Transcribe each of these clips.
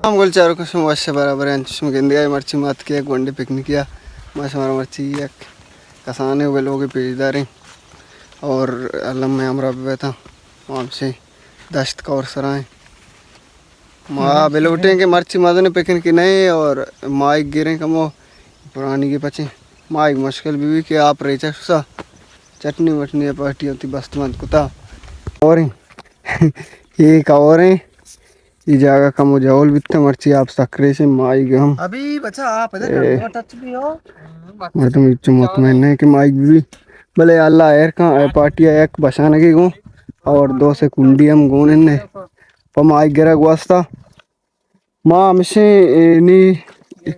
ہم گل چاروکاں، شما وش برابر انت، شما گندگا مرچی مات کے گونڈے پکنکیا، ما شمارا مرچی یک کسانے ویلوگے پیش داریں اور اللہ میں ہمراہ بیتا، ما ہمشے دشت کور سرائیں۔ ما بلوٹیں کہ مرچی مزن پکنک نہیں اور مائک گریں کمو پرانی کے پچیں، مائک مشکل بھی، بھی کہ آپ ریچا سا چٹنی وٹنی پارٹی ہوتی بست مند کتا۔ اور یہ کوریں، یہ جاگہ کمو جول بیتا، مرچی آپ سکرے سے مائک ہم۔ ابھی بچا آپ ادھر اے، ٹچ بھی ہو۔ مردم اچ مطمئن نہیں کہ مائک بھی، بلے اللہ ایر کن، اے پارٹی یک بشانگی گوں اور دو سے کنڈی ہم گون نے پہ مائک گرگ واسطہ۔ ما ہمشیں، اے، نی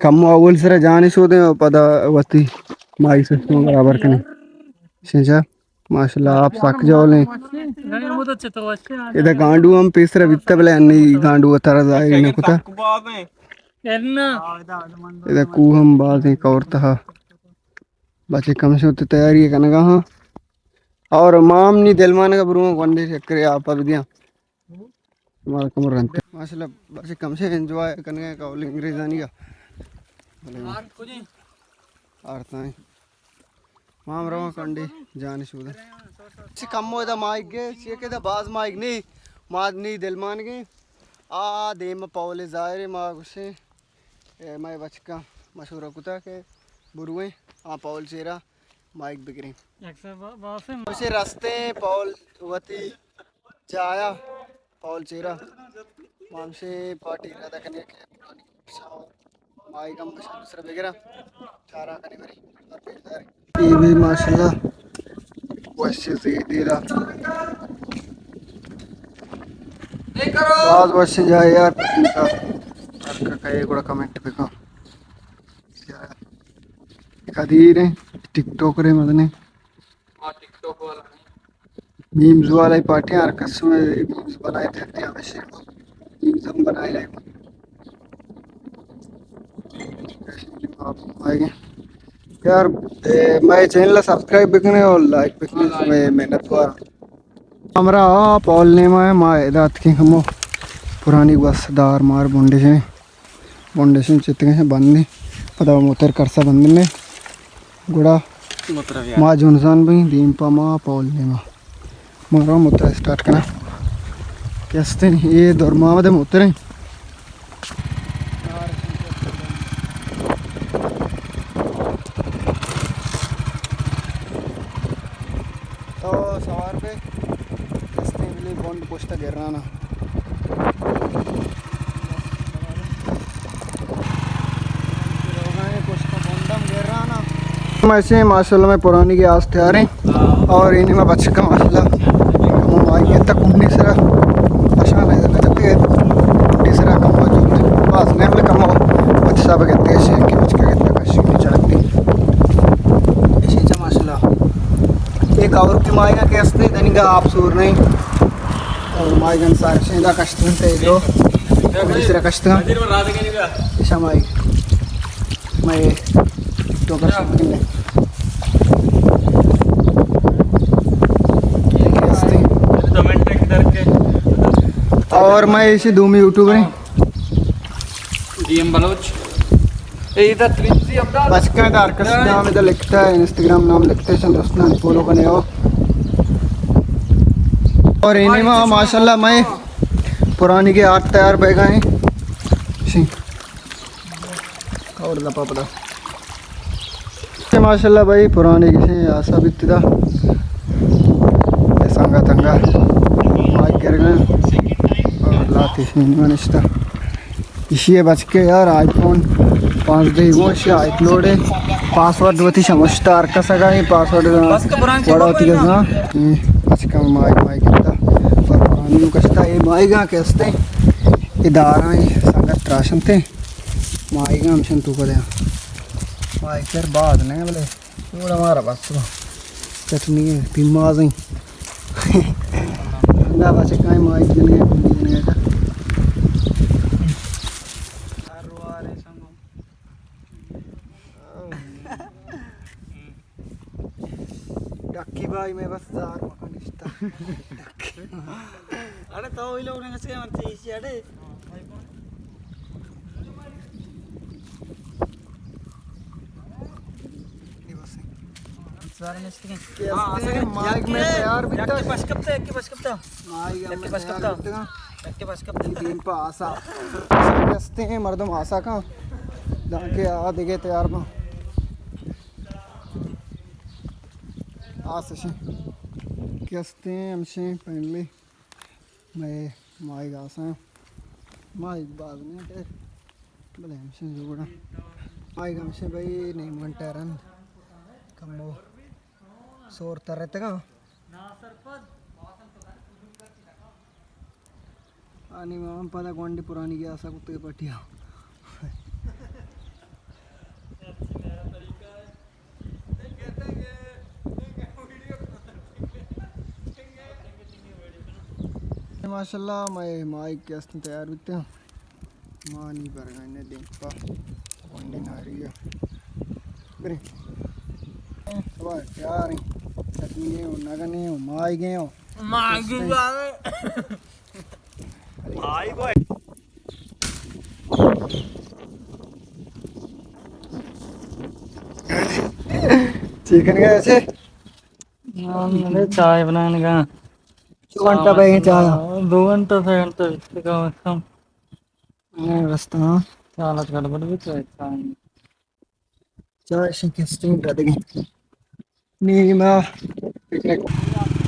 کمو اول سرا جانے شودیں و پدا وتی مائی سسٹم برابر کنیں۔ شنچا، ماشاءاللہ، آپ سک جولیں۔ ادا گانڈو ہم پیسرا بیتا، بلے انی گانڈو ترا ظاہر نہ کتا۔ ادا کوہ ہم بازیں کور تہا۔ بچے کم شوت تیاری کنگا ہاں۔ اور مام نی دلمانگا برو گونڈے چکرے آپ بدیاں۔ مارا کمر رنت۔ ماشاءاللہ، بس کم سے انجوائے کنگے کول انگریزانی کا۔ بلے آرتائیں۔ ما ہم رواں کنڈی جانی شودہ۔ چی کمو ادا مائک گے، چی کہ ادا باز مائک نی، ماد نی دلمانگے۔ آ دیم پول ظاہر ما گوشیں۔ اے مئے بچکاں مشورہ کتا کہ برویں آ پول چیرا مائک بگریں۔ اسے رستیں پول وتی جایا پول چیرا۔ ما ہمشے پارٹی ارادہ کنیں کہ پرانی مائک ہم بشار سر بگرا۔ چارا کنی بری اور پیش داری۔ یہ بھی ماشاءاللہ وش زیدی را۔ باز وش جائے یار۔ ہر کا کہے گڑا کمنٹ بکن۔ کدیر ہیں، ٹک ٹاکر ہیں مدنے۔ میمز والا ہی پارٹی، ہر قسم میمز بنائے تھے، ہمیشہ میمز ہم بنائے لے۔ یار، اے، مئے چینل سبسکرائب بکنے اور لائک بکنے، شمئے منت وار۔ ہمرا آپ اول نیما ہے، ما ادا اتکیں کمو پرانی گوس دار مار بنڈشیں، بنڈشیں چتگیں بندیں، پدا موتر کرسا بندنے۔ گڑا ما جنزان بیں دیم پا ما پول نیما۔ ما رو موتر اسٹارٹ کنا۔ کہ استیں اے دور محمد موتر ہیں۔ تو سوار پہ استیں بلی بونڈ پشت گرانا۔ ہم ایسے ہیں ماشاءاللہ، میں پرانی کے آس تیار ہیں اور انہیں میں بچکا ماشاءاللہ کمو مائی گیتا کنڈی سرا پشان ہے، لگتے ہیں کنڈی سرا کمو جو باز نہیں، میں کمو بچ صاحب گیتے ہیں شیر کے بچکا گیتا کشی کی چڑھتی۔ ایسے چا ماشاءاللہ ایک اور کی مائی گا کہ استے دنگا آپ سور نہیں۔ اور مائی گن سارے شیدا کشتن تے دو۔ مجھے سرا کشتن۔ ایشا مائی۔ مائی ٹک ٹاکر شوٹ کرنے۔ اور میں ایشی دومی یوٹیوبر ہیں۔ D M Baloch. اے ادا ترمذی عبدال۔ بچکاں ادا ہر کس نام ادا لکھتا ہے، انسٹاگرام نام لکھتے ہیں، دوستاں فالو کرنے ہو۔ اور انہیں ما ماشاءاللہ میں پرانی کے آرت تیار بہ گئے ہیں۔ شی۔ اور دپا پدا۔ ماشاءاللہ بھائی پرانی کسے آسا بیت دا۔ اے سنگا تنگا۔ مائی کرگا۔ اور لاتی شی نشتا۔ ایشی ء بچکے یار آئی فون پانزدہ گوں، ایشی آئی کلوڈ ء پاسورڈ وتی شمشتا، ہر کس اگا اے پاسورڈ وڑا وتی گزاں۔ اے بچکا مائی مائی کرتا اور پانی کشتا، اے مائی گا کہ استے اے داراں اے سنگت تراشنتے، مائی گا ہمشن تو کدے مائی کر بعد نہیں بلے۔ گڑا مارا بس با۔ چٹنی ہے، پیماز ہیں۔ نہ بچے کائیں مائی جن گئے، کلی جن گئے۔ ڈکی بھائی میں بس زار مکن اشتا۔ اڑے تو ہی لوگ نے سے مرتے اسی اڑے۔ دوارہ نشتگیں۔ کہ ہاں، استیں، آسا کہ ماہیگ مئے تیار بیتا۔ یکے پش کپتا، یکے پش کپتا۔ ماہیگ یکے مئے پش تیار کپتا۔ بیتا۔ یکے پش کپتا۔ دیم پہ آسا۔ آسا کہ استیں، مردم آسا کن۔ دانکہ آ دگہ تیار باں۔ آس اشیں۔ کہ استیں، ہمشیں، پہلے مئے ماہیگ آساں۔ ماہیگ باز نہ انت، بلے ہمشیں جوڑاں۔ ماہیگ ہمشیں بھئی، نیم گھنٹہ رند کمو سور ترتگاں۔ آنی ما ہم پدا گونڈی پرانی گیاسا کتگے پٹیا۔ ماشاءاللہ، مئے ماہیگ کہ استیں تیار بیتگ۔ مانی برگانے دیم پہ گونڈی ناری ءَ۔ بریں۔ سوار تیار ایں۔ چٹنی ایں، نگن ایں، ماہیگ ایں۔ ماہیگ ایں۔ ماہیگ ایں۔ چی کنگا ایسے؟ ہاں، چائے بنانے کا۔ چو گھنٹہ پہ چائے؟ دو گھنٹہ، سے گھنٹہ، کم از کم۔ ہاں، رستہ، ہاں۔ حالت گڑبڑ بھی تو ہے، چائے۔ چائے شکستیں گدگی۔ نیما پکنک۔